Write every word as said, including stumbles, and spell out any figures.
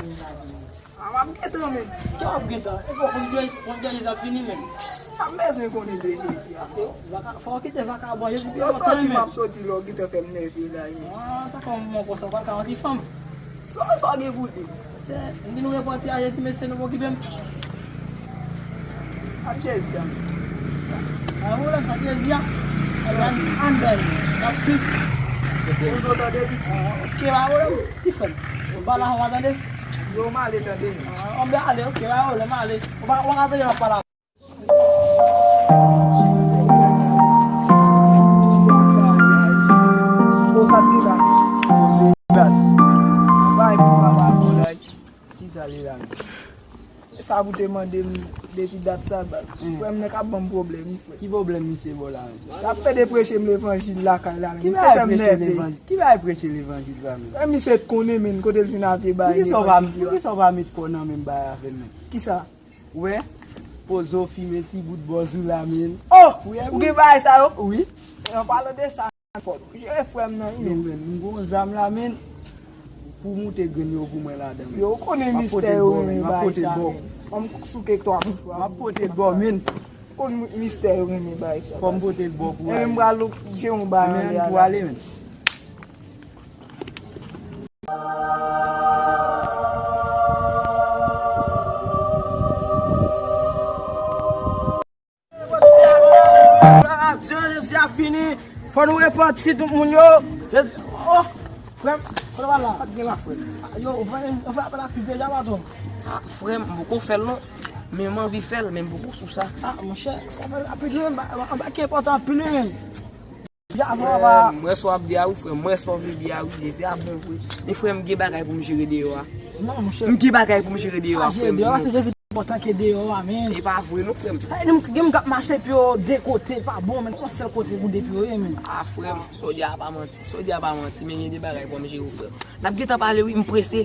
vini la, vini. A, m ap gentan, men. Sa w ap gentan? E bon, konn Jezi, konn Jezi ap vini, men. Sa m bezwen konnen de Jezi a? Yo, vaka-, fò w kite vakabon, Jezi pi enpòtan, men. Yo soti, m ap soti la, w gentan fè m nève la, men. A, sa fè yon moman konsa, w pa ka yon ti fanm. Sa, sa w gen pou di? Se, m di nou repanti a Jezi, mesye, nou pa okipe m. Ak Jezi a. A, pwoblèm sa, Jezi a. Ann, ann, ann, ann, n ap swiv. Ou sot tande piti. A, oke, pa pwoblèm. Ti frè m. Ou pa la, ou pa tande? Yo, m ale tande. A, ann, ale, oke, pa pwoblèm, ale. Ou pa, ou pa tande, n ap pale. Bon, sa te la. Baz. Bay pou papa Kolay. Kisa li la menm? Sa pou te mande m depi dat sa, baz. Frè m nan k ap ban m pwoblèm, wi, frè. Ki pwoblèm misye ba w la menm? Sa ap pede preche m levanjil lakay la menm. Misye fè m nève. Ki bagay preche levanjil sa menm? Frè m, misye t konnen menm kote l jwenn avye bagay. Poukisa w pa met kò nan menm bagay avè m menm? Kisa? Ou wè? Poze w fimen ti bout bòz ou la menm. Oh! Ou gen bagay sa yo? Wi. An palan de sa, fò jere frè m nan, wi. Men, men, m gon zam la, men, pou moute grenn yo pou mwen ladan, men. Yo, ou konnen mistè yo renmen bagay sa, men. Ban m souke twa mouchwa. M ap pote l ba w, men. Konn mistè yo renmen bagay sa. Fò m pote l ba w pou ale. E men m pral jere yon bagay anlè a la. Men, pou ale, men. Glwa a Dye, Jezi ap vini. Fò nou repanti, tout moun yo. Jezi, oh, frè m, kote w al la? Sa k gen la, frè m? Yo, ou fè, ou fè apèl a Kris deja, patwon? A, frè m, m poko fè l non. Men m anvi fè l, men m poko sou sa. A, monchè, fò w fè l rapid, wi, m pa, m pa, m pa ki enpòtan anpil, wi, men. Frè m, m wè sa w ap di a wi, frè m, m wè sa w vle di a wi, Jezi a bon vre. Men frè m, gen bagay pou m jere deyò a. Non, monchè. M gen bagay pou m jere deyò a, frè m. Deyò a, se Jezi pi enpòtan ke deyò a, men. E pa vre non, frè m. Sa vle di m gen moun k ap mache pye yo de kote, pa bon, men yon sèl kote pou de pye yo ye, men. A, frè m, sa w di a pa manti, sa w di a pa manti, men gen de bagay pou m jere, frè m. N ap gentan pale wi, m prese.